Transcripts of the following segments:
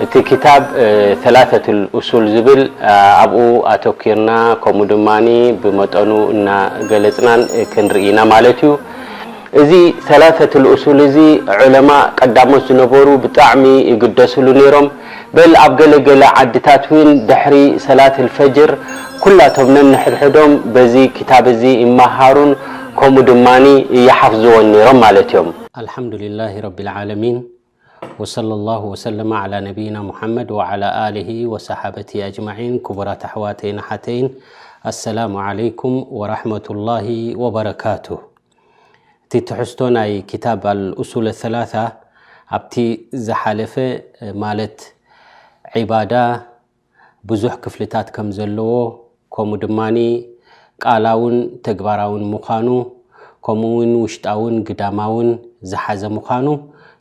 እቲ ክታብ ሰላሰቱል ኡሱል ዝብል ኣብኡ ኣተኪርና፣ ከምኡ ድማ ብመጠኑ እናገለፅናን ክንርኢ ኢና ማለት እዩ። እዚ ሰላሰቱል ኡሱል እዚ ዑለማ ቀዳሞት ዝነበሩ ብጣዕሚ ይግደስሉ ነይሮም። በል ኣብ ገለ ገለ ዓድታት እውን ድሕሪ ሰላት ልፈጅር ኩላቶም ነንሕድሕዶም በዚ ክታብ እዚ ይመሃሩን ከምኡ ድማ ይሓፍዝዎን ነይሮም ማለት እዮም። ኣልሓምዱሊላሂ ረቢል ዓለሚን፣ ወሰለ ላሁ ወሰለመ ዓላ ነቢይና ሙሓመድ ወዓላ ኣሊሂ ወሰሓበቲ ኣጅማዒን። ክቡራት ኣሕዋተይን ኣሓተይን፣ ኣሰላሙ ዓለይኩም ወራሕመቱላሂ ወበረካቱ። እቲ ትሕዝቶ ናይ ክታብ ኣልኡሱል ሰላሳ ኣብቲ ዝሓለፈ፣ ማለት ዒባዳ ብዙሕ ክፍልታት ከም ዘለዎ፣ ከምኡ ድማ ቃላውን ተግባራውን ምዃኑ፣ ከምኡ እውን ውሽጣውን ግዳማውን ዝሓዘ ምዃኑ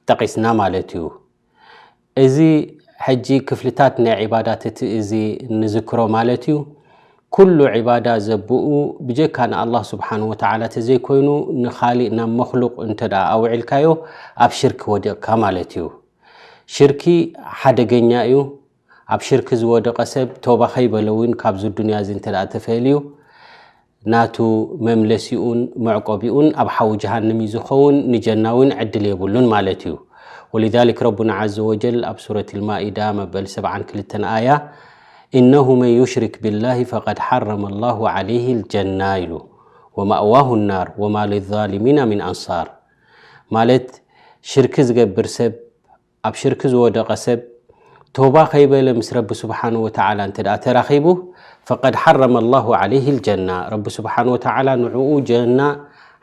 ጠቒስና ማለት እዩ። እዚ ሕጂ ክፍልታት ናይ ዒባዳት እቲ እዚ ንዝክሮ ማለት እዩ። ኩሉ ዒባዳ ዘብኡ ብጀካ ንኣላህ ስብሓን ወተዓላ ተዘይኮይኑ ንኻሊእ ናብ መክሉቅ እንተ ደኣ ኣውዒልካዮ ኣብ ሽርክ ወዲቕካ ማለት እዩ። ሽርኪ ሓደገኛ እዩ። ኣብ ሽርክ ዝወደቐ ሰብ ቶባ ከይበለ እውን ካብዚ ዱንያ እዚ እንተ ደኣ ተፈልዩ ናቱ መምለሲኡን መዕቆቢኡን ኣብ ሓዊ ጀሃንም እዩ ዝኸውን፣ ንጀና እውን ዕድል የብሉን ማለት እዩ። ወሊዛሊክ ረቡና ዓዘ ወጀል ኣብ ሱረት ልማኢዳ መበል ሰብዓን ክልተን ኣያ፣ ኢነሁ መን ዩሽሪክ ቢላሂ ፈቀድ ሓረመ ላሁ ዓለይሂ ልጀና ኢሉ፣ ወማእዋሁ ናር ወማ ሊዛሊሚና ሚን ኣንሳር። ማለት ሽርክ ዝገብር ሰብ፣ ኣብ ሽርክ ዝወደቐ ሰብ ቶባ ከይበለ ምስ ረቢ ስብሓን ወተዓላ እንተ ደኣ ተራኺቡ፣ ፈቀድ ሓረመ ላሁ ዓለይሂ ልጀና፣ ረቢ ስብሓን ወተዓላ ንዕኡ ጀና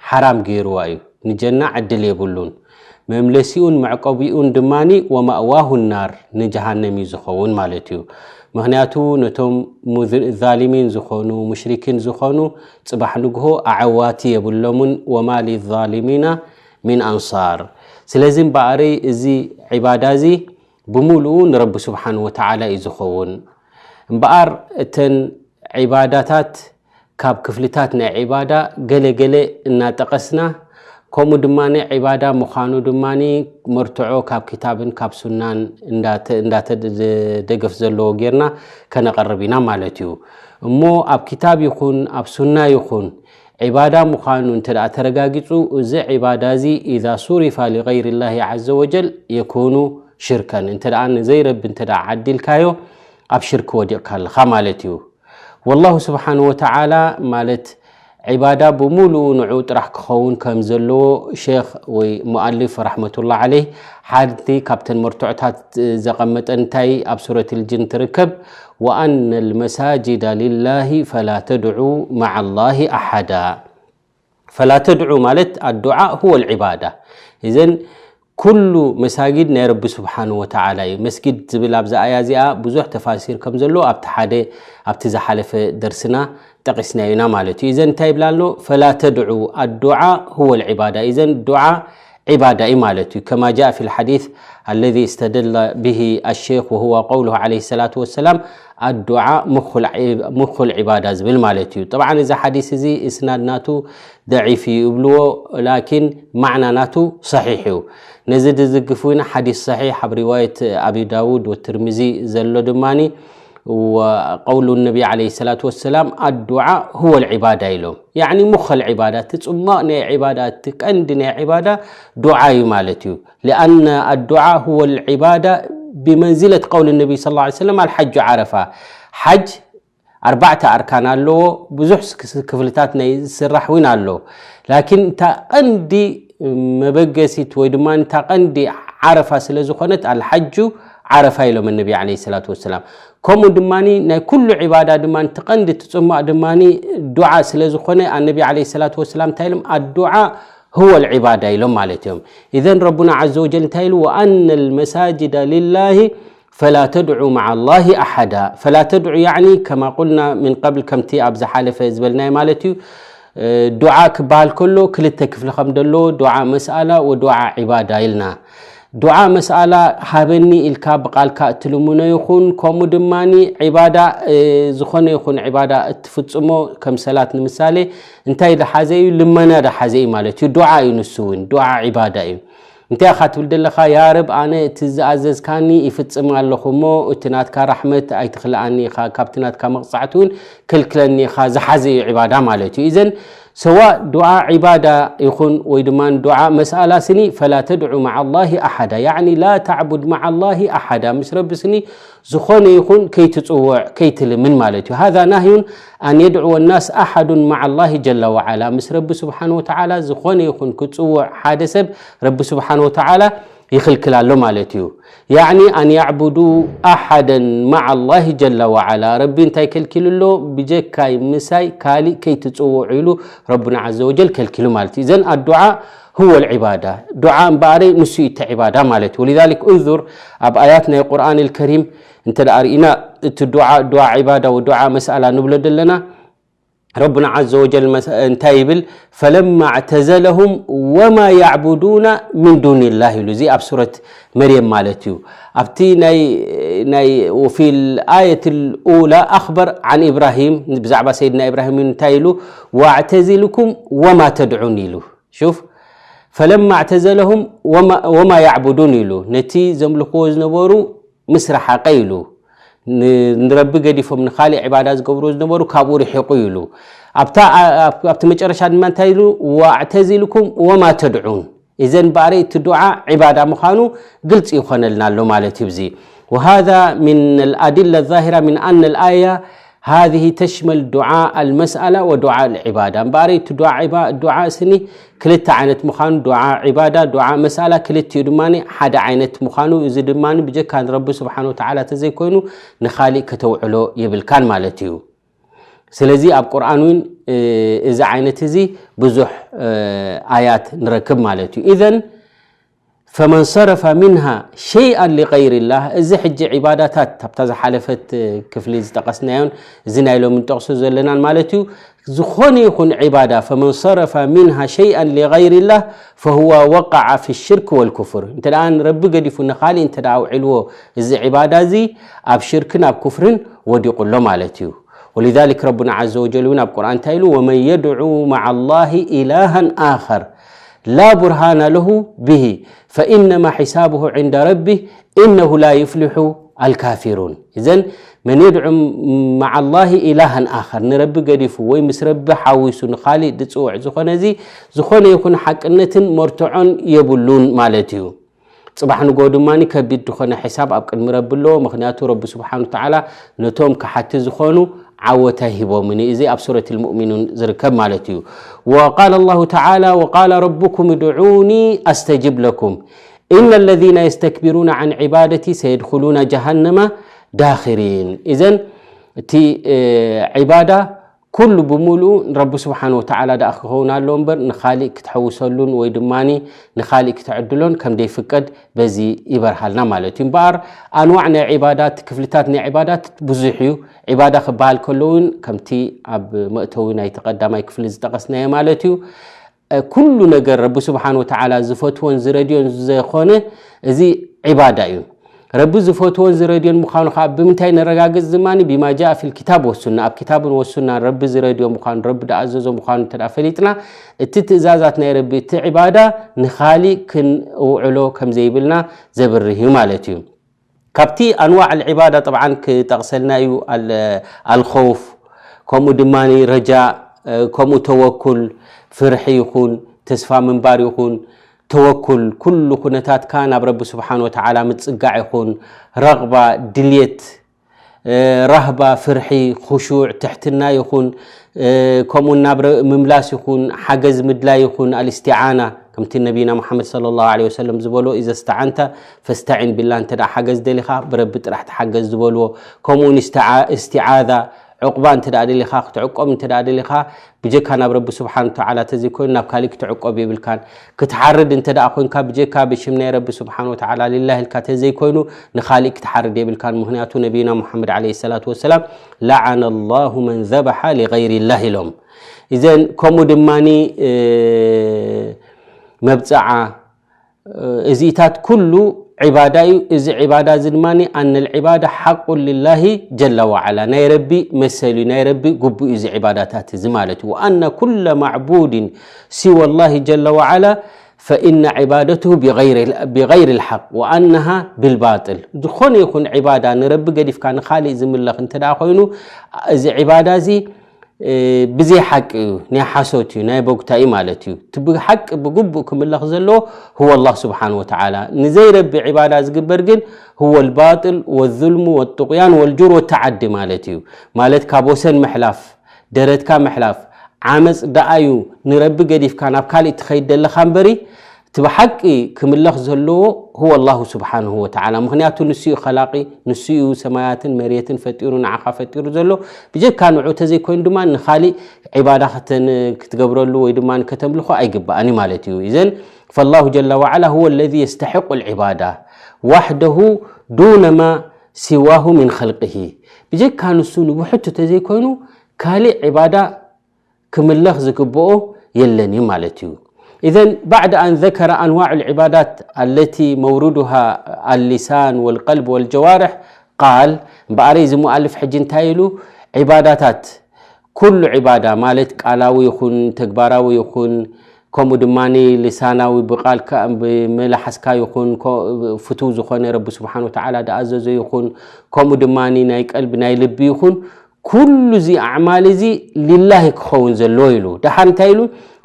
ሓራም ገይርዋ እዩ። ንጀና ዕድል የብሉን። መምለሲኡን መዕቆቢኡን ድማ ወማእዋሁ ናር፣ ንጀሃነም እዩ ዝኸውን ማለት እዩ። ምኽንያቱ ነቶም ሙዝ-፣ ዛሊሚን ዝኾኑ፣ ሙሽሪኪን ዝኾኑ፣ ጽባሕ ንግሆ ኣዐዋቲ የብሎምን። ወማ ሊዛሊሚና ሚን ኣንሳር። ስለዚ እምበኣረይ እዚ ዒባዳ እዚ ብምሉኡ ንረቢ ስብሓን ወተዓላ እዩ ዝኸውን። እምበኣር እተን ዒባዳታት ካብ ክፍልታት ናይ ዒባዳ ገለ ገለ እናጠቐስና፣ ከምኡ ድማ ዒባዳ ምዃኑ ድማ መርትዖ ካብ ክታብን ካብ ሱናን እንዳተ-፣ እንዳተደገፍ ዘለዎ ጌርና ከነቐርብ ኢና ማለት እዩ። እሞ ኣብ ክታብ ይኹን ኣብ ሱና ይኹን ዒባዳ ምዃኑ እንተ ደኣ ተረጋጊጹ፣ እዚ ዒባዳ እዚ ኢዛ ሱሪፋ ሊገይሪ ላሂ ዓዘ ወጀል የኩኑ ሽርከን፣ እንተ ደኣ ንዘይረቢ እንተ ደኣ ዓዲልካዮ ኣብ ሽርክ ወዲቕካ ኣለኻ ማለት እዩ። ወላሁ ስብሓን ወተዓላ ማለት ዒባዳ ብምሉኡ ንዑ ጥራሕ ክኸውን ከም ዘለዎ ሼኽ ወይ ሙኣልፍ ረሕመቱላ ዓለይህ ሓንቲ ካብተን መርትዖታት ዘቐመጠ እንታይ ኣብ ሱረት ልጅን ትርከብ፣ ወኣነ ልመሳጅዳ ሊላሂ ፈላ ተድዑ መዓ ላሂ ኣሓዳ። ፈላ ተድዑ ማለት ኣዱዓ ሁወ ልዒባዳ። እዘን ኩሉ መሳጊድ ናይ ረቢ ስብሓን ወተዓላ እዩ። መስጊድ ዝብል ኣብዛ ኣያ እዚኣ ብዙሕ ተፋሲር ከም ዘሎ ኣብቲ ሓደ ኣብቲ ዝሓለፈ ደርስና ጠቒስናዮ ኢና ማለት እዩ። እዘን እንታይ ይብላ ኣሎ? ፈላ ተድዑ፣ ኣዱዓ ሁወ ልዒባዳ። እዘን ዱዓ ዒባዳ እዩ ማለት እዩ። ከማ ጃእ ፊ ልሓዲስ ኣለዚ እስተደለ ብሂ ኣሼክ ወሁወ ቀውሉሁ ዓለይሂ ሰላቱ ወሰላም፣ ኣዱዓ ሙኹል ዒ-፣ ሙኹል ዒባዳ ዝብል ማለት እዩ። ጠብዓን እዚ ሓዲስ እዚ እስናድ ናቱ ደዒፍ እዩ ይብልዎ፣ ላኪን ማዕና ናቱ ሰሒሕ እዩ። ነዚ ድዝግፍ እውን ሓዲስ ሰሒሕ ኣብ ሪዋየት ኣቢ ዳውድ ወትርሚዚ ዘሎ ድማኒ፣ ወቀውሉ ነቢ ዓለይሂ ሰላቱ ወሰላም፣ ኣዱዓ ሁወ ልዒባዳ ኢሎም። ያዕኒ ሙኸል ዒባዳ፣ እቲ ጽማቕ ናይ ዒባዳ፣ እቲ ቀንዲ ናይ ዒባዳ ዱዓ እዩ ማለት እዩ። ሊኣነ ኣዱዓ ሁወ ልዒባዳ ብመንዚለት ቀውል ነቢ ሰለላሁ ዐለይሂ ወሰለም፣ ኣልሓጁ ዓረፋ። ሓጅ ኣርባዕተ ኣርካን ኣለዎ። ብዙሕ ስ-፣ ክፍልታት ናይ ዝስራሕ እውን ኣሎ። ላኪን እታ ቀንዲ መበገሲት ወይ ድማ እታ ቀንዲ ዓረፋ ስለ ዝኾነት፣ ኣልሓጁ ዓረፋ ኢሎም ነቢ ዓለይሂ ሰላቱ ወሰላም። ከምኡ ድማ ናይ ኩሉ ዒባዳ ድማ እቲ ቀንዲ እቲ ጽማቕ ድማ ዱዓ ስለ ዝኾነ፣ ኣነቢ ዓለይሂ ሰላቱ ወሰላም እንታይ ኢሎም? ኣዱዓ ሁወ ልዒባዳ ኢሎም ማለት እዮም። ኢዘን ረቡና ዓዘ ወጀል እንታይ ኢሉ? ወኣነ ልመሳጅዳ ሊላሂ ፈላ ተድዑ መዓ ላሂ ኣሓዳ። ፈላ ተድዑ ያዕኒ ከማ ቁልና ምን ቀብል፣ ከምቲ ኣብ ዝሓለፈ ዝበልናዮ ማለት እዩ። እ፣ ዱዓ ክበሃል ከሎ ክልተ ክፍሊ ከም ደሎ፣ ዱዓ መስኣላ ወዱዓ ዒባዳ ኢልና። ዱዓ መስኣላ ሃበኒ ኢልካ ብቓልካ እትልምኖ ይኹን፣ ከምኡ ድማ ዒባዳ፣ እ፣ ዝኾነ ይኹን ዒባዳ እትፍጽሞ፣ ከም ሰላት ንምሳሌ፣ እንታይ ዝሓዘ እዩ? ልመና ዝሓዘ እዩ ማለት እዩ። ዱዓ እዩ ንሱ እውን፣ ዱዓ ዒባዳ እዩ። እንታይ ኢኻ ትብል ዘለኻ? ያ ረብ፣ ኣነ እቲ ዝኣዘዝካኒ ይፍጽም ኣለኹ እሞ፣ እቲ ናትካ ራሕመት ኣይትኽልኣኒ ኢኻ፣ ካብቲ ናትካ መቕጻዕቲ እውን ከልክለኒ ኢኻ ዝሓዘ እዩ ዒባዳ ማለት እዩ። ኢዘን ሰዋእ ዱዓ ዒባዳ ይኹን ወይ ድማ ዱዓ መስኣላ ስኒ፣ ፈላ ተድዑ መዓ ላሂ ኣሓዳ፣ ያዕኒ ላ ተዕቡድ መዓ ላሂ ኣሓዳ፣ ምስ ረቢ ስኒ ዝኾነ ይኹን ከይትጽውዕ፣ ከይትልምን ማለት እዩ። ሃዛ ናህዩን ኣን የድዕወ ናስ ኣሓዱን መዓ ላሂ ጀለ ወዓላ፣ ምስ ረቢ ስብሓን ወተዓላ ዝኾነ ይኹን ክጽውዕ ሓደ ሰብ ረቢ ስብሓን ወተዓላ ይኽልክል ኣሎ ማለት እዩ። ያዕኒ ኣን ያዕቡዱ ኣሓደን መዓ ላሂ ጀለ ወዓላ፣ ረቢ እንታይ ከልኪሉ ኣሎ? ብጀካይ ምሳይ ካሊእ ከይትጽውዑ ኢሉ ረቡና ዓዘ ወጀል ከልኪሉ ማለት እዩ። እዘን ኣዱዓ ሁወ ልዒባዳ፣ ዱዓ እምበኣረይ ንሱ እዩ እቲ ዒባዳ ማለት እዩ። ወሊዛሊክ እንዙር ኣብ ኣያት ናይ ቁርኣን ልከሪም እንተ ደኣ ርኢና፣ እቲ ዱዓ፣ ዱዓ ዒባዳ ወዱዓ መስኣላ ንብሎ ዘለና፣ ረቡና ዓዘ ወጀል መስ-፣ እንታይ ይብል? ፈለማ ኣዕተዘለሁም ወማ ያዕቡዱና ሚን ዱኒላህ ኢሉ፣ እዚ ኣብ ሱረት መርየም ማለት እዩ። ኣብቲ ናይ፣ ናይ፣ ወፊ ልኣየት ልኡላ ኣኽበር ዓን ኢብራሂም፣ ብዛዕባ ሰይድና ኢብራሂም እንታይ ኢሉ? ወኣዕተዚልኩም ወማ ተድዑን ኢሉ። ሹፍ፣ ፈለማ ኣዕተዘለሁም ወማ፣ ወማ ያዕቡዱን ኢሉ፣ ነቲ ዘምልኽዎ ዝነበሩ ምስ ረሓቐ ኢሉ፣ ን-፣ ንረቢ ገዲፎም ንኻሊእ ዒባዳ ዝገብሩ ዝነበሩ ካብኡ ርሒቑ ኢሉ። ኣብታ፣ ኣብ-፣ ኣብቲ መጨረሻ ድማ እንታይ ኢሉ? ወኣዕተዚልኩም ወማ ተድዑን። ኢዘን ባዕሪ እቲ ዱዓ ዒባዳ ምዃኑ ግልፂ ይኾነልና ኣሎ ማለት እዩ። እዚ وهذا من الأدلة الظاهرة من أن الآية هذه تشمل دعاء المسألة ودعاء العبادة። እምበኣር እቲ ዱዓ ዒባ-፣ ዱዓ ስኒ ክልተ ዓይነት ምዃኑ፣ ዱዓ ዒባዳ፣ ዱዓ መስኣላ ክልቲኡ ድማ ሓደ ዓይነት ምዃኑ፣ እዚ ድማ ብጀካ ንረቢ ስብሓን ወተዓላ ተዘይኮይኑ ንኻሊእ ከተውዕሎ የብልካን ማለት እዩ። ስለዚ ኣብ ቁርኣን እውን፣ እ፣ እዚ ዓይነት እዚ ብዙሕ፣ እ፣ ኣያት ንረክብ ማለት እዩ። ኢዘን ፈመን ሰረፈ ሚንሃ ሸይኣን ሊገይሪላህ፣ እዚ ሕጂ ዒባዳታት ኣብታ ዝሓለፈት ክፍሊ ዝጠቐስናዮን እዚ ናይ ሎሚ ንጠቕሶ ዘለናን ማለት እዩ፣ ዝኾነ ይኹን ዒባዳ፣ ፈመን ሰረፈ ሚንሃ ሸይኣን ሊገይሪላህ ፈሁወ ወቀዐ ፊ ሽርክ ወልኩፍር። እንተ ደኣ ንረቢ ገዲፉ ንኻሊእ እንተ ደኣ ኣውዒልዎ፣ እዚ ዒባዳ እዚ ኣብ ሽርክን ኣብ ኩፍርን ወዲቑ ኣሎ ማለት እዩ። ወሊዛሊክ ረቡና ዓዘ ወጀል እውን ኣብ ቁርኣን እንታይ ኢሉ? ወመን የድዑ መዓ ላሂ ኢላሃን ኣኸር ላ ቡርሃነ ለሁ ብሂ ፈኢነማ ሒሳብሁ ዕንደ ረቢህ ኢነሁ ላ ዩፍሊሑ ኣልካፊሩን። እዘን መን የድዑ መዓ ላሂ ኢላሃን ኣኸር፣ ንረቢ ገዲፉ ወይ ምስ ረቢ ሓዊሱ ንኻሊእ ዝፅውዕ ዝኾነ፣ እዚ ዝኾነ ይኹን ሓቅነትን መርትዖን የብሉን ማለት እዩ። ጽባሕ ንግሆ ድማ ከቢድ ዝኾነ ሕሳብ ኣብ ቅድሚ ረቢ ኣለዎ። ምኽንያቱ ረቢ ስብሓን ወተዓላ ነቶም ክሓቲ ዝኾኑ ዓወት ኣይሂቦምን እዩ። እዚ ኣብ ሱረት ልሙእሚኑን ዝርከብ ማለት እዩ። ወቃለ ላሁ ተዓላ፣ ወቃለ ረቡኩም ድዑኒ ኣስተጅብ ለኩም፣ ኢነ ለዚነ የስተክቢሩነ ዓን ዒባደቲ ሰየድኹሉነ ጀሃነመ ዳኺሪን። እዘን እቲ፣ እ፣ ዒባዳ ኩሉ ብምሉኡ ንረቢ ስብሓን ወተዓላ ደኣ ክኸውን ኣለዎ እምበር፣ ንኻሊእ ክትሐውሰሉን ወይ ድማ ንኻሊእ ክትዕድሎን ከም ዘይፍቀድ በዚ ይበርሃልና ማለት እዩ። እምበኣር ኣንዋዕ ናይ ዒባዳት፣ ክፍልታት ናይ ዒባዳት ብዙሕ እዩ። ዒባዳ ክበሃል ከሎ እውን ከምቲ ኣብ መእተዊ ናይቲ ቀዳማይ ክፍሊ ዝጠቐስናዮ ማለት እዩ። እ፣ ኩሉ ነገር ረቢ ስብሓን ወተዓላ ዝፈትዎን ዝረድዮን ዝኾነ እዚ ዒባዳ እዩ። ረቢ ዝፈትዎን ዝረድዮን ምዃኑ ከዓ ብምንታይ ነረጋግጽ? ድማ ቢማ ጃአ ፊል ኪታብ ወሱና፣ ኣብ ኪታብን ወሱናን ረቢ ዝረድዮ ምዃኑ፣ ረቢ ዝኣዘዞ ምዃኑ እንተ ደኣ ፈሊጥና፣ እቲ ትእዛዛት ናይ ረቢ፣ እቲ ዒባዳ ንኻሊእ ክንውዕሎ ከም ዘይብልና ዘብርህ እዩ ማለት እዩ። ካብቲ ኣንዋዕ ኣልዒባዳ ጠብዓን ክጠቕሰልና እዩ፣ ኣል-፣ ኣልኸውፍ፣ ከምኡ ድማ ረጃእ፣ ከምኡ ተወኩል፣ ፍርሒ ይኹን፣ ተስፋ ምንባር ይኹን፣ ተወኩል፣ ኩሉ ኩነታትካ ናብ ረቢ ስብሓን ወተዓላ ምጽጋዕ ይኹን፣ ረቕባ፣ ድልየት፣ እ፣ ራህባ፣ ፍርሒ፣ ኹሹዕ፣ ትሕትና ይኹን፣ እ፣ ከምኡ ናብ ረ-፣ ምምላስ ይኹን፣ ሓገዝ ምድላይ ይኹን፣ ኣልእስቲዓና፣ ከምቲ ነቢና ሙሓመድ ሰለላሁ ዐለይሂ ወሰለም ዝበሎ፣ ኢዘ ስተዓንተ ፈስተዒን ቢላህ፣ እንተ ደኣ ሓገዝ ደሊኻ ብረቢ ጥራሕ ተሓገዝ ዝበልዎ፣ ከምኡ እውን እስትዓ-፣ እስቲዓዛ፣ ዕቑባ እንተ ደኣ ደሊኻ፣ ክትዕቆብ እንተ ደኣ ደሊኻ፣ ብጀካ ናብ ረቢ ስብሓን ወተዓላ ተዘይኮይኑ ናብ ካሊእ ክትዕቆብ የብልካን። ክትሓርድ እንተ ደኣ ኮይንካ ብጀካ ብሽም ናይ ረቢ ስብሓን ወተዓላ ሊላህ ኢልካ ተዘይኮይኑ ንኻሊእ ክትሓርድ የብልካን። ምኽንያቱ ነቢይና ሙሓመድ ዓለይሂ ሰላቱ ወሰላም ለዓነ ላሁ መን ዘበሐ ሊገይሪላህ ኢሎም። እዘን ከምኡ ድማኒ፣ እ፣ መብፅዓ፣ እዚታት ኩሉ ዒባዳ እዩ። እዚ ዒባዳ እዚ ድማ ኣነ ልዒባዳ ሓቁን ልላሂ ጀላ ወዓላ፣ ናይ ረቢ መሰል እዩ፣ ናይ ረቢ ግቡእ እዩ። እዚ ዒባዳታት እዚ ማለት እዩ። ወኣነ ኩለ ማዕቡድን ሲወ ላሂ ጀላ ወዓላ ፈኢነ ዒባደትሁ ብገይር ልሓቅ ወኣነሃ ብልባጥል። ዝኾነ ይኹን ዒባዳ ንረቢ ገዲፍካ ንኻሊእ ዝምለኽ እንተ ደኣ ኮይኑ፣ እዚ ዒባዳ እዚ ብዘይ ሓቂ እዩ፣ ናይ ሓሶት እዩ፣ ናይ ቦግታ እዩ ማለት እዩ። እቲ ብሓቂ ብግቡእ ክምለኽ ዘለዎ ህወ ኣላህ ስብሓን ወተዓላ። ንዘይረቢ ዒባዳ ዝግበር ግን ህወ ልባጥል ወዙልሙ ወጥቁያን ወልጁር ወተዓዲ ማለት እዩ። ማለት ካብ ወሰን ምሕላፍ፣ ደረትካ ምሕላፍ፣ ዓመፅ ደኣዩ። ንረቢ ገዲፍካ ናብ ካሊእ ትኸይድ ደለኻ እምበሪ፣ እቲ ብሓቂ ክምለኽ ዘለዎ ህወ ኣላሁ ስብሓንሁ ወተዓላ። ምኽንያቱ ንሱ እዩ ኸላቂ፣ ንሱ እዩ ሰማያትን መሬትን ፈጢሩ፣ ንዓኻ ፈጢሩ ዘሎ። ብጀካ ንዑ ተዘይኮይኑ ድማ ንኻሊእ ዒባዳ ከተን-፣ ክትገብረሉ ወይ ድማ ከተምልኾ ኣይግባእን እዩ ማለት እዩ። ኢዘን ፈላሁ ጀላ ወዓላ ሁወ ለዚ የስተሒቁ ልዒባዳ ዋሕደሁ ዱነ ማ ሲዋሁ ምን ኸልቅሂ። ብጀካ ንሱ ንብሕቱ ተዘይኮይኑ ካሊእ ዒባዳ ክምለኽ ዝግብኦ የለን እዩ ማለት እዩ። إذن بعد أن ذكر أنواع العبادات التي موردها اللسان والقلب والجوارح قال، እምበኣር እዚ ሙኣልፍ ሕጂ እንታይ ኢሉ? ዒባዳታት፣ ኩሉ ዒባዳ ማለት ቃላዊ ይኹን ተግባራዊ ይኹን፣ ከምኡ ድማ ልሳናዊ ብቃልካ ብመላሓስካ ይኹን፣ ኮ-፣ ፍቱው ዝኾነ ረቢ ስብሓን ወተዓላ ዝኣዘዞ ይኹን፣ ከምኡ ድማ ናይ ቀልቢ ናይ ልቢ ይኹን፣ ኩሉ እዚ ኣዕማል እዚ ሊላሂ ክኸውን ዘለዎ ኢሉ። ደሓር እንታይ ኢሉ?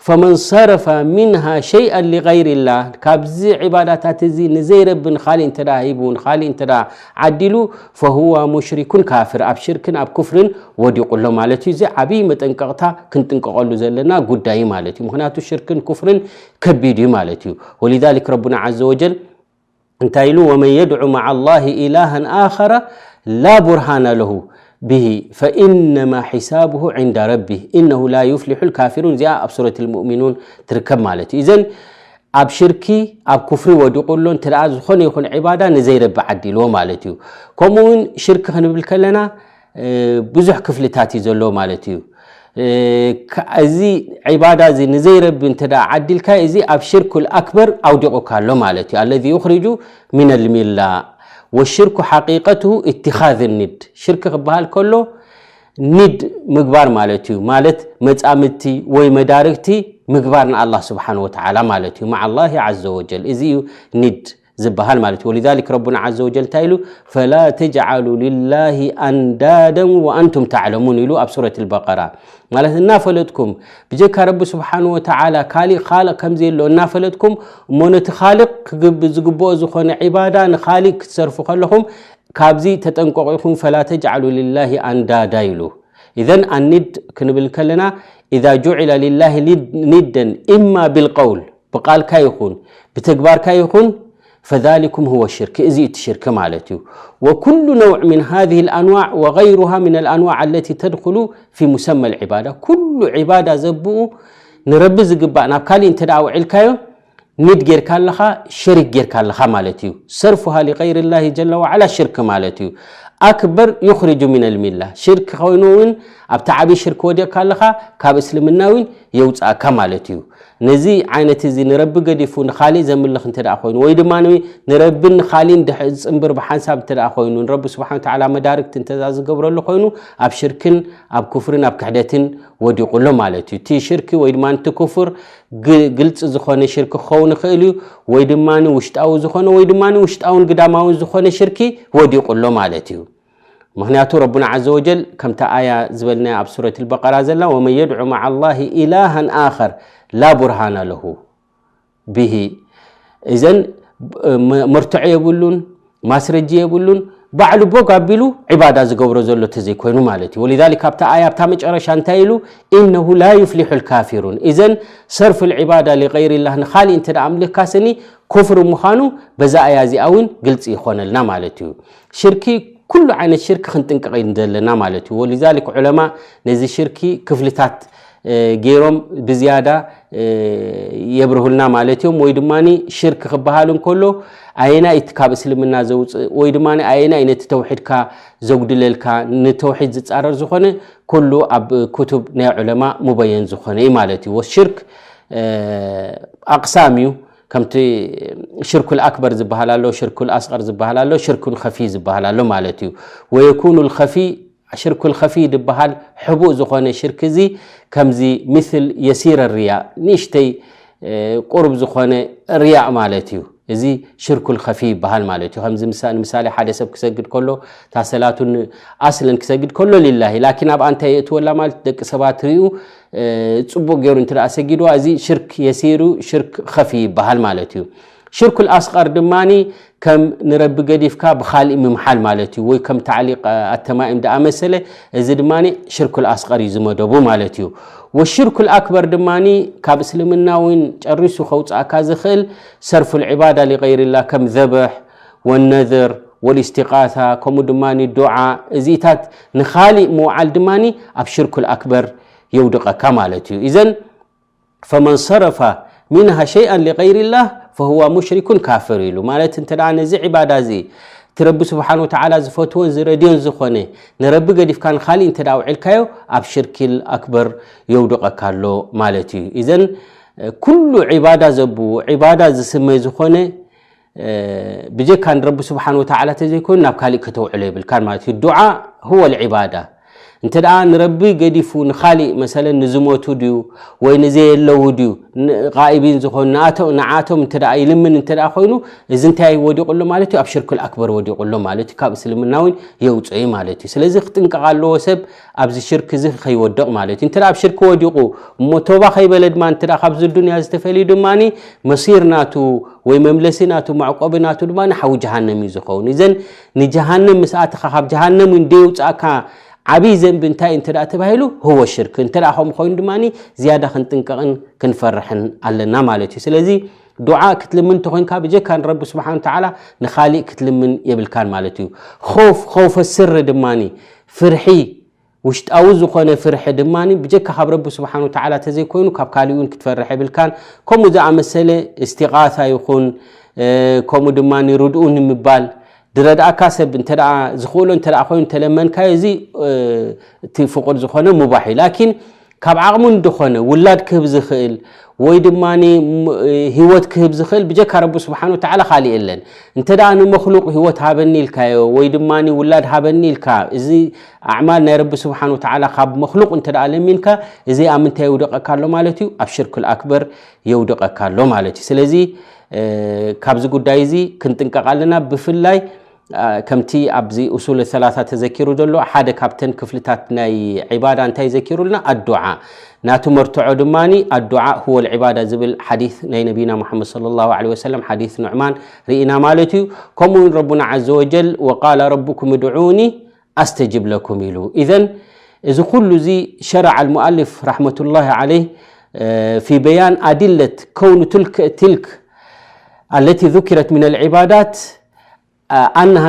ፈመን ሰረፈ ሚንሃ ሸይኣን ሊገይሪላህ፣ ካብዚ ዒባዳታት እዚ ንዘይረቢ ንኻሊእ እንተ ደኣ ሂቡ፣ ንኻሊእ እንተ ደኣ ዓዲሉ፣ ፈሁወ ሙሽሪኩን ካፍር፣ ኣብ ሽርክን ኣብ ኩፍርን ወዲቑ ኣሎ ማለት እዩ። እዚ ዓብዪ መጠንቀቕታ ክንጥንቀቐሉ ዘለና ጉዳይ ማለት እዩ። ምኽንያቱ ሽርክን ኩፍርን ከቢድ እዩ ማለት እዩ። ወሊዛሊክ ረቡና ዓዘ ወጀል እንታይ ኢሉ? ወመን የድዑ መዓ ላሂ ኢላሃን ኣኸረ ላ ቡርሃነ ለሁ ብሂ ፈኢነማ ሒሳብሁ ዕንዳ ረቢህ ኢነሁ ላ ዩፍሊሑ ልካፊሩን። እዚኣ ኣብ ሱረት ልሙእሚኑን ትርከብ ማለት እዩ። እዘን ኣብ ሽርኪ ኣብ ኩፍሪ ወዲቑ ኣሎ። እንተ ደኣ ዝኾነ ይኹን ዒባዳ ንዘይረቢ ዓዲልዎ ማለት እዩ። ከምኡ እውን ሽርኪ ክንብል ከለና ብዙሕ ክፍልታት እዩ ዘለዎ ማለት እዩ። እዚ ዒባዳ እዚ ንዘይረቢ እንተ ደኣ ዓዲልካ፣ እዚ ኣብ ሽርኩል ኣክበር ኣውዲቑካ ኣሎ ማለት እዩ። ኣለዚ ዩኽሪጁ ሚነል ሚላ። ወሽርኩ ሓቂቀትሁ ኢትኻዝ ኒድ። ሽርክ ክበሃል ከሎ ኒድ ምግባር ማለት እዩ። ማለት መጻምድቲ ወይ መዳርግቲ ምግባር ንኣላህ ስብሓን ወተዓላ ማለት እዩ። መዓ ላሂ ዓዘ ወጀል። እዚ እዩ ኒድ ዝበሃል ማለት እዩ። ወሊዛሊክ ረቡና ዓዘ ወጀል እንታይ ኢሉ? ፈላ ተጅዓሉ ሊላሂ ኣንዳደን ወኣንቱም ተዕለሙን ኢሉ ኣብ ሱረት ልበቀራ። ማለት እናፈለጥኩም ብጀካ ረቢ ስብሓን ወተዓላ ካሊእ ኻልቕ ከም ዘየሎ እናፈለጥኩም እሞ ነቲ ኻልቕ ክግብ-፣ ዝግብኦ ዝኾነ ዒባዳ ንኻሊእ ክትሰርፉ ከለኹም ካብዚ ተጠንቀቑ ኢኹም። ፈላ ተጅዓሉ ሊላሂ ኣንዳዳ ኢሉ። ኢዘን ኣኒድ ክንብል ከለና ኢዛ ጁዒለ ሊላሂ ኒድ-፣ ኒደን ኢማ ቢልቀውል ብቃልካ ይኹን ብተግባርካ ይኹን ፈዛሊኩም ሁወ ሽርክ፣ እዚ እቲ ሽርክ ማለት እዩ። ወኩሉ ነውዕ ሚን ሃዚህ ልኣንዋዕ ወገይሩሃ ሚን ልኣንዋዕ ኣለቲ ተድኹሉ ፊ ሙሰመ ልዒባዳ፣ ኩሉ ዒባዳ ዘብኡ ንረቢ ዝግባእ ናብ ካሊእ እንተ ደኣ ውዒልካዮ ኒድ ጌርካ ኣለኻ፣ ሸሪክ ጌርካ ኣለኻ ማለት እዩ። ሰርፉሃ ሊገይር ላሂ ጀለ ወዓላ ሽርክ ማለት እዩ። ኣክበር ዩኽሪጁ ሚነል ሚላ፣ ሽርክ ኮይኑ እውን ኣብቲ ዓብዪ ሽርክ ወዲቕካ ኣለኻ፣ ካብ እስልምና እውን የውፅኣካ ማለት እዩ። ነዚ ዓይነት እዚ ንረቢ ገዲፉ ንኻሊእ ዘምልኽ እንተ ደኣ ኮይኑ፣ ወይ ድማ ንረብን ንኻሊእን ድሕ-፣ ዝፅንብር ብሓንሳብ እንተ ደኣ ኮይኑ፣ ንረቢ ስብሓን ወተዓላ መዳርግቲ እንተ ዝገብረሉ ኮይኑ፣ ኣብ ሽርክን ኣብ ኩፍርን ኣብ ክሕደትን ወዲቑ ኣሎ ማለት እዩ። እቲ ሽርክ ወይ ድማ እቲ ኩፍር ግ-፣ ግልፂ ዝኾነ ሽርክ ክኸውን ይኽእል እዩ፣ ወይ ድማ ውሽጣዊ ዝኾነ፣ ወይ ድማ ውሽጣውን ግዳማውን ዝኾነ ሽርኪ ወዲቑ ኣሎ ማለት እዩ። ምኽንያቱ ረቡና ዓዘ ወጀል ከምታ ኣያ ዝበልናያ ኣብ ሱረት ልበቀራ ዘላ፣ "ወመን የድዑ መዓ ላሂ ኢላሃን ኣኸር ላ ቡርሃነ ለሁ ብሂ", እዘን መ-፣ መርትዖ የብሉን፣ ማስረጂ የብሉን፣ ባዕሉ ቦግ ኣቢሉ ዒባዳ ዝገብሮ ዘሎ ተዘይኮይኑ ማለት እዩ። ወሊዛሊክ ኣብታ ኣያ ኣብታ መጨረሻ እንታይ ኢሉ? "ኢነሁ ላ ዩፍሊሑ ልካፊሩን". እዘን ሰርፍ ልዒባዳ ሊገይሪላህ ንኻሊእ እንተ ደኣ ኣምሊኽካ ስኒ ኩፍሪ ምዃኑ በዛ ኣያ እዚኣ እውን ግልፂ ይኾነልና ማለት እዩ። ሽርኪ ኩሉ ዓይነት ሽርክ ክንጥንቀቕ እዩ ዘለና ማለት እዩ። ወሊዛሊክ ዑለማ ነዚ ሽርኪ ክፍልታት፣ እ፣ ገይሮም ብዝያዳ፣ እ፣ የብርሁልና ማለት እዮም። ወይ ድማ ሽርክ ክበሃል እንከሎ ኣየናይ እቲ ካብ እስልምና ዘውፅእ ወይ ድማ ኣየናይ ነቲ ተውሒድካ ዘጉድለልካ ንተውሒድ ዝፃረር ዝኾነ ኩሉ ኣብ ክቱብ ናይ ዑለማ ሙበየን ዝኾነ እዩ ማለት እዩ። ወሽርክ፣ እ፣ ኣቕሳም እዩ። ከምቲ ሽርኩል ኣክበር ዝበሃል ኣሎ፣ ሽርኩል ኣስቀር ዝበሃል ኣሎ፣ ሽርኩል ኸፊ ዝበሃል ኣሎ ማለት እዩ። ወየኩኑል ኸፊ ሽርኩል ኸፊ ዝበሃል ሕቡእ ዝኾነ ሽርክ እዚ ከምዚ ምስል የሲረ ሪያ፣ ንእሽተይ ቁሩብ ዝኾነ ሪያእ ማለት እዩ። እዚ ሽርኩል ኸፊ ይበሃል ማለት እዩ። ከምዚ ምሳ- ንምሳሌ ሓደ ሰብ ክሰግድ ከሎ እታ ሰላቱ ን- ኣስለን ክሰግድ ከሎ ሊላሂ፣ ላኪን ኣብኣ እንታይ የእትወላ ማለት ደቂ ሰባት ሪኡ ጽቡቕ ገይሩ እንተ ደኣ ሰጊድዋ፣ እዚ ሽርክ የሲሩ ሽርክ ኸፊ ይበሃል ማለት እዩ። ሽርኩል ኣስቐር ድማኒ ከም ንረቢ ገዲፍካ ብኻሊእ ምምሓል ማለት እዩ። ወይ ከም ታዕሊቕ ኣተማኢም ደኣ መሰለ፣ እዚ ድማኒ ሽርኩል ኣስቐር እዩ ዝመደቡ ማለት እዩ። ወሽርኩል ኣክበር ድማኒ ካብ እስልምና እውን ጨሪሱ ከውፅኣካ ዝኽእል ሰርፉል ዒባዳ ሊቀይርላ ከም ዘብሕ ወነዝር ወልእስቲቃሳ ከምኡ ድማኒ ዱዓ እዚታት ንኻሊእ ምውዓል ድማኒ ኣብ ሽርኩል ኣክበር የውድቐካ ማለት እዩ። ኢዘን ፈመን ሰረፈ ሚንሃ ሸይኣን ሊቀይሪላህ ፈሁዋ ሙሽሪኩን ካፍር ኢሉ። ማለት እንተ ደኣ ነዚ ዒባዳ እዚ እቲ ረቢ ስብሓን ወተዓላ ዝፈትዎን ዝረድዮን ዝኾነ ንረቢ ገዲፍካ ንኻሊእ እንተ ደኣ ውዒልካዮ ኣብ ሽርኪል ኣክበር የውድቐካ ኣሎ ማለት እዩ። ኢዘን ኩሉ ዒባዳ ዘብዎ ዒባዳ ዝስመ ዝኾነ ብጀካ ንረቢ ስብሓን ወተዓላ ተዘይኮይኑ ናብ ካሊእ ከተውዕሎ የብልካን ማለት እዩ። ዱዓ ሁወ ልዒባዳ። እንተ ደኣ ንረቢ ገዲፉ ንኻሊእ መሰለን ንዝሞቱ ድዩ ወይ ንዘየለዉ ድዩ ን- ቃኢቢን ዝኾኑ ንኣቶ- ንዓቶም እንተ ደኣ ይልምን እንተ ደኣ ኮይኑ እዚ እንታይ ወዲቑ ኣሎ ማለት እዩ? ኣብ ሽርክል ኣክበር ወዲቑ ኣሎ ማለት እዩ። ካብ እስልምና እውን የውፅኦ እዩ ማለት እዩ። ስለዚ ክጥንቀቕ ኣለዎ ሰብ ኣብዚ ሽርክ እዚ ከይወድቕ ማለት እዩ። እንተ ደኣ ኣብ ሽርክ ወዲቑ እሞ ቶባ ከይበለ ድማ እንተ ደኣ ካብዚ ዱንያ ዝተፈልዩ ድማ መሲር ናቱ ወይ መምለሲ ናቱ መዕቆቢ ናቱ ድማ ንሓዊ ጀሃነም እዩ ዝኸውን። እዘን ንጀሃነም ምስ ኣተኻ ካብ ጀሃነም እውን ደየውፅኣካ ዓብዪ ዘንቢ እንታይ እንተ ደኣ ተባሂሉ ህወ ሽርክ። እንተ ደኣ ከምኡ ኮይኑ ድማ ዝያዳ ክንጥንቀቕን ክንፈርሕን ኣለና ማለት እዩ። ስለዚ ዱዓ ክትልምን እንተኾይንካ ብጀካ ንረቢ ስብሓን ተዓላ ንኻሊእ ክትልምን የብልካን ማለት እዩ። ኸውፍ ኸውፈ ስሪ ድማ ፍርሒ ውሽጣዊ ዝኾነ ፍርሒ ድማ ብጀካ ካብ ረቢ ስብሓን ወተዓላ ተዘይኮይኑ ካብ ካሊእ እውን ክትፈርሕ የብልካን። ከምኡ ዝኣመሰለ እስቲቓሳ ይኹን ከምኡ ድማ ርድኡ ንምባል ዝረድኣካ ሰብ እንተ ዝኽእሎ እንተ ኮይኑ ተለመንካዮ እዚ እቲ ፍቑድ ዝኾነ ሙባሕ እዩ። ላኪን ካብ ዓቕሙ እንድኾነ ውላድ ክህብ ዝኽእል ወይ ድማ ህይወት ክህብ ዝኽእል ብጀካ ረቢ ስብሓን ወተዓላ ካሊእ የለን። እንተ ደኣ ንመክሉቅ ህይወት ሃበኒ ኢልካዮ ወይ ድማ ውላድ ሃበኒ ኢልካ እዚ ኣዕማል ናይ ረቢ ስብሓን ወተዓላ ካብ መክሉቅ እንተ ደኣ ለሚንካ እዚ ኣብ ምንታይ የውደቀካ ኣሎ ማለት እዩ? ኣብ ሽርክል ኣክበር የውደቀካ ኣሎ ማለት እዩ። ስለዚ ካብዚ ጉዳይ እዚ ክንጥንቀቕ ኣለና። ብፍላይ ከምቲ ኣብዚ ኡሱል ሰላሳ ተዘኪሩ ዘሎ ሓደ ካብተን ክፍልታት ናይ ዒባዳ እንታይ ዘኪሩልና ኣዱዓ ናቱ መርትዖ ድማ ኣዱዓ ሁወ ልዒባዳ ዝብል ሓዲስ ናይ ነቢና ሙሓመድ صلى الله عليه وسلم ሓዲስ ኑዕማን ርኢና ማለት እዩ። ከምኡ እውን ረቡና عز وجل وقال ربكم ادعوني أستجب لكم ኢሉ። ኢዘን እዚ ኩሉ እዚ ሸረዐ المؤلف رحمة الله عليه في بيان أدلة كون تلك تلك التي ذكرت من العبادات ኣንሃ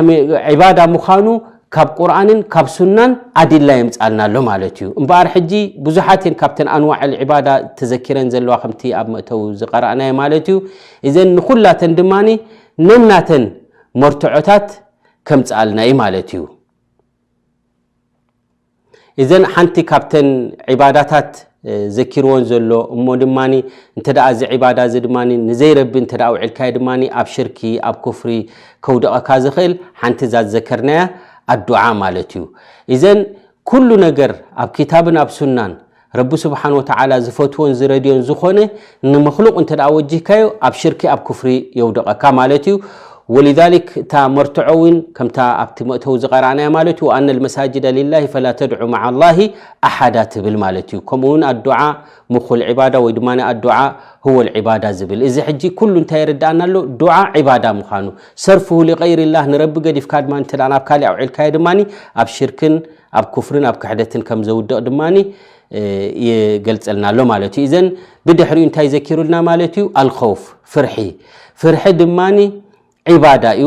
ዒባዳ ምዃኑ ካብ ቁርኣንን ካብ ሱናን ኣዲላ የምፅኣልና ኣሎ ማለት እዩ። እምበኣር ሕጂ ብዙሓት እየን ካብተን ኣንዋዕ ዒባዳ ተዘኪረን ዘለዋ ከምቲ ኣብ መእተው ዝቀረእናዮ ማለት እዩ። እዘን ንኩላተን ድማ ነናተን መርትዖታት ከምፅኣልና እዩ ማለት እዩ። እዘን ሓንቲ ካብተን ዒባዳታት ዘኪርዎን ዘሎ እሞ ድማ እንተ ደኣ እዚ ዒባዳ እዚ ድማ ንዘይረቢ እንተ ደኣ ውዒልካዮ ድማ ኣብ ሽርኪ ኣብ ኩፍሪ ከውድቐካ ዝኽእል ሓንቲ እዛ ዝዘከርናያ ኣዱዓ ማለት እዩ። እዘን ኩሉ ነገር ኣብ ኪታብን ኣብ ሱናን ረቢ ስብሓን ወተዓላ ዝፈትዎን ዝረድዮን ዝኾነ ንመክሉቕ እንተ ደኣ ወጂህካዮ ኣብ ሽርኪ ኣብ ኩፍሪ የውድቐካ ማለት እዩ። ولذلك እታ መርትዖ እውን ከምታ ኣብቲ መእተዊ ዝቐረእናያ ማለት እዩ وأن المساجد لله فلا تدعوا مع الله أحدا ትብል ማለት እዩ። ከምኡ እውን ኣዱዓ ምኹል ዒባዳ ወይ ድማ ኣዱዓ هو العبادة ዝብል እዚ ሕጂ ኩሉ እንታይ የረድኣና ኣሎ? ዱዓ ዒባዳ ምዃኑ ሰርፍሁ لغير الله ንረቢ ገዲፍካ ድማ እንተ ናብ ካልእ ኣውዒልካዮ ድማ ኣብ ሽርክን ኣብ ኩፍርን ኣብ ክሕደትን ከም ዘውድቕ ድማ ይገልጸልና ኣሎ ማለት እዩ። እዘን ብድሕሪኡ እንታይ ዘኪሩልና ማለት እዩ? ኣልኸውፍ ፍርሒ። ፍርሒ ድማ ዒባዳ እዩ።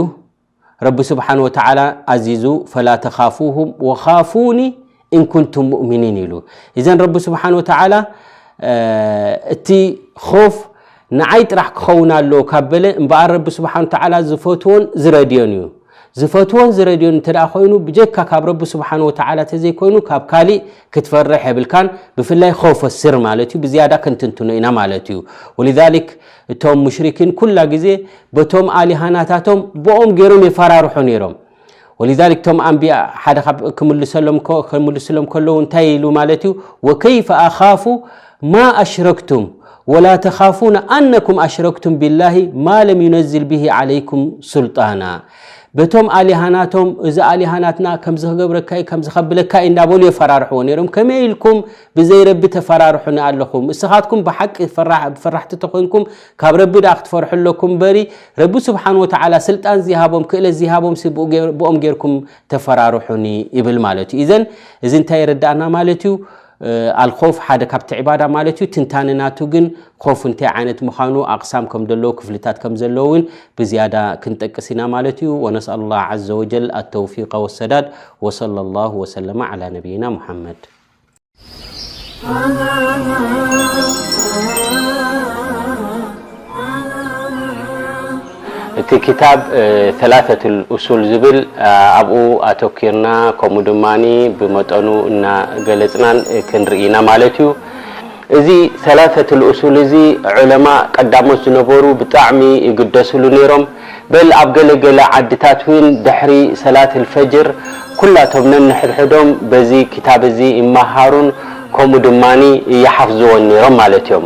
ረቢ ስብሓን ወተዓላ ኣዚዙ ፈላ ተኻፉሁም ወኻፉኒ ኢን ኩንቱም ሙእሚኒን ኢሉ። እዘን ረቢ ስብሓን ወተዓላ እቲ ኾፍ ንዓይ ጥራሕ ክኸውን ኣለዎ ካብ በለ እምበኣር ረቢ ስብሓን ወተዓላ ዝፈትዎን ዝረድዮን እዩ። ዝፈትዎን ዝረድዮን እንተ ደኣ ኮይኑ፣ ብጀካ ካብ ረቢ ስብሓን ወተዓላ ተዘይኮይኑ፣ ካብ ካሊእ ክትፈርሕ የብልካን። ብፍላይ ኸውፈ ስር ማለት እዩ፣ ብዝያዳ ክንትንትኖ ኢና ማለት እዩ። ወሊዛሊክ እቶም ሙሽሪኪን ኩላ ግዜ በቶም ኣሊሃናታቶም ብኦም ገይሮም የፈራርሑ ነይሮም። ወሊዛሊክ እቶም ኣንቢያ ሓደ ካብ ክምልሰሎም ከ-፣ ክምልስሎም ከለዉ እንታይ ኢሉ ማለት እዩ? "ወከይፈ ኣኻፉ ማ ኣሽረክቱም ወላ ተኻፉነ ኣነኩም ኣሽረክቱም ቢላሂ ማ ለም ዩነዝል ብሂ ዓለይኩም ሱልጣና." በቶም ኣሊሃናቶም፣ "እዚ ኣሊሃናትና ከምዚ ክገብረካ እዩ፣ ከምዚ ከብለካ እዩ" እንዳበሉ የፈራርሕዎ ነይሮም። "ከመይ ኢልኩም ብዘይ ረቢ ተፈራርሑኒ ኣለኹም? እስኻትኩም ብሓቂ ፈራሕ-፣ ፈራሕቲ ተኾይንኩም፣ ካብ ረቢ ደኣ ክትፈርሑ ኣለኩም እምበሪ፣ ረቢ ስብሓን ወተዓላ ስልጣን ዝሃቦም፣ ክእለት ዝሃቦም ሲ ብኡ ገይር-፣ ብኦም ጌርኩም ተፈራርሑኒ" ይብል ማለት እዩ። ኢዘን እዚ እንታይ የረዳእና ማለት እዩ? እ፣ ኣልኾፍ ሓደ ካብቲ ዕባዳ ማለት እዩ። ትንታነ ናቱ ግን ኾፍ እንታይ ዓይነት ምዃኑ፣ ኣቕሳም ከም ዘለዎ፣ ክፍልታት ከም ዘለዎ እውን ብዝያዳ ክንጠቅስ ኢና ማለት እዩ። ወነስኣል ላህ ዐዘ ወጀል ኣተውፊቀ ወሰዳድ። ወሰለ ላሁ ወሰለመ ዐላ ነቢይና ሙሐመድ። እቲ ክታብ፣ እ፣ ሰላሰቱል ኡሱል ዝብል፣ እ፣ ኣብኡ ኣተኪርና፣ ከምኡ ድማኒ ብመጠኑ እናገለጽናን፣ እ፣ ክንርኢ ኢና ማለት እዩ። እዚ ሰላሰቱል ኡሱል እዚ ዑለማ ቀዳሞት ዝነበሩ ብጣዕሚ ይግደስሉ ነይሮም። በል ኣብ ገለ ገለ ዓድታት እውን ድሕሪ ሰላት ኣልፈጅር ኩላቶም ነንሕድሕዶም በዚ ክታብ እዚ ይመሃሩን ከምኡ ድማኒ ይሓፍዝዎን ነይሮም ማለት እዮም።